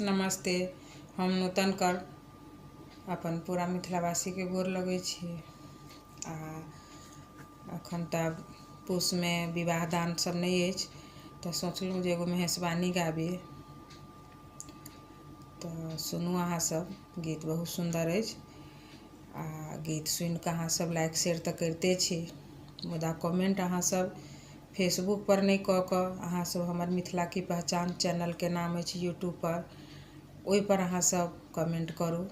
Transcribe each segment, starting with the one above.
नमस्ते। हम नूतन कर अपन पूरा मिथिलावासीके गोर लगै छी। आ एखन तऽ पूसमे विवाह दान सब नहि अछि, तऽ सोचलहुँ जे एगो महेशवाणी गाबी। तऽ सुनू अहाँ सब, गीत बहुत सुन्दर अछि। आ गीत सुनिकऽ अहाँ सब लाइक शेयर तऽ करिते छी, मुदा कमेंट अहाँ सब फेसबुक पर नहि कऽ कऽ अहाँ सब हमर मिथिला की पहचान चैनलके नाम अछि यूट्यूब पर, ओहि पर अहाँ सब कमेंट करू।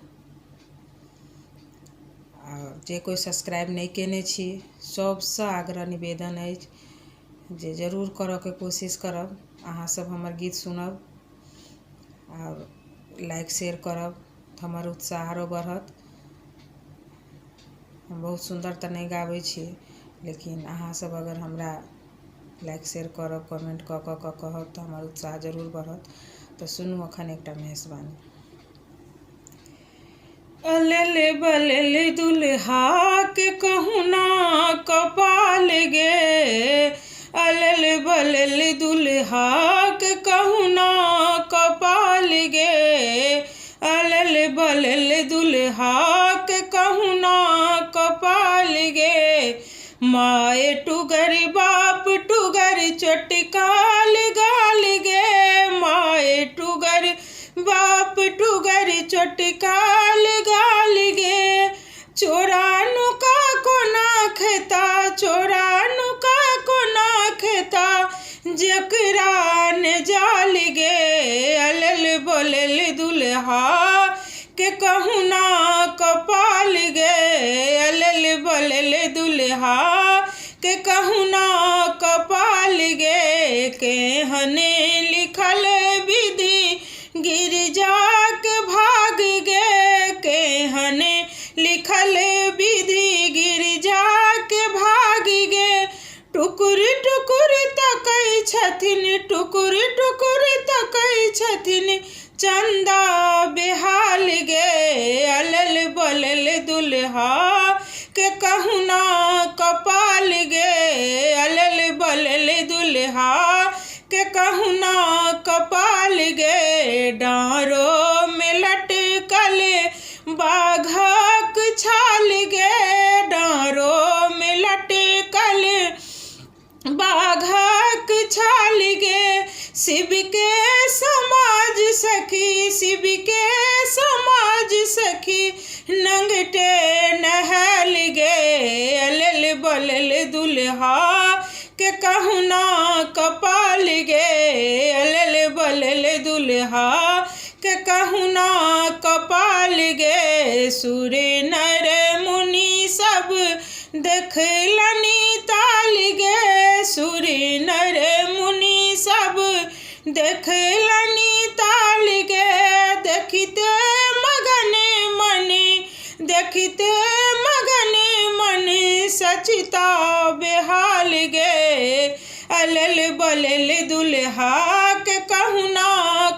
आ जे कोइ सब्सक्राइब नहि कयने छी, सबसँ आग्रह निवेदन अछि जे जरूर करऽके कोशिश करब। अहाँ सब हमर गीत सुनब आओर लाइक शेयर करब, हमर उत्साह आरो बढ़त। हम बहुत सुन्दर तऽ नहि गाबै छी, लेकिन अहाँसभ अगर हमरा लाइक शेयर करब, कमेंट कऽ कऽ कऽ कहब, तऽ हमर उत्साह जरूर बढ़त। तऽ सुनू एखन एकटा महेशवाणी। अलेले बलेले दुल्हा के कहुना कपाल गे, अलेले बलेले दुल्हा के कहुना कपाल गे, अलल बलल दुल्हा के कहुना कपाल गे। माए टुगर बाप टुगर चटकाल गाल गे, माए टुगर बाप टुगर चटकाल गाल गे। चोरानु का कोना खेता, चोरानु का कोना खेता, जकरा ने जाल गे। अलल बलल दुल्हा के कहुना कपाल गे, अलल बलल दुल्हा के कहुना कपाल गे। केहने लिखल विधि गिरजा के भाग गे, केहने लिखल विधि गिरजा के भाग गे। टुकुर टुकुर तकै छथिन, टुकुर टुकुर तकै छथिन, चंदा बेहाल गे। अलल बलल दुल्हा के कहुना कपाल गे, अलल बलल दुल्हा के कहुना कपाल गे। डाँरो में लटकल बाघक छाल गे, डाँरो में लटकल बाघक छाल गे। शिव के समाज सखी, शिव के समाज सखी, नंगटे नहल गे। अलल बलल दुल्हा के कहुना कपाल गे, अलल बलल दुल्हा के कहुना कपाल गे। सुर नर मुनि सब देखलनि ताल गे, सुर नर मुनि सब देखलनि ताल गे। देखिते मगन मन, देखिते मगन मन, सचिता बेहाल गे। अलल बलल दुल्हा के कहुना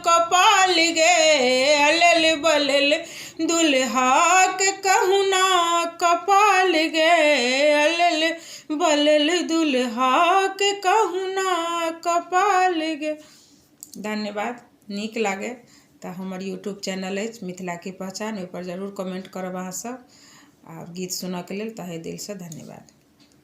कपाल गे, अलल बलल दुल्हा के कहुना कपाल गे, अलल बलल दुल्हा के कहुना कपाल गे। धन्यवाद। नीक लागे तऽ हमर यूट्यूब चैनल अछि मिथिला की पहचान, ओहिपर जरूर कमेंट करब अहाँसभ। आ गीत सुनऽके लेल तहे दिलसँ धन्यवाद।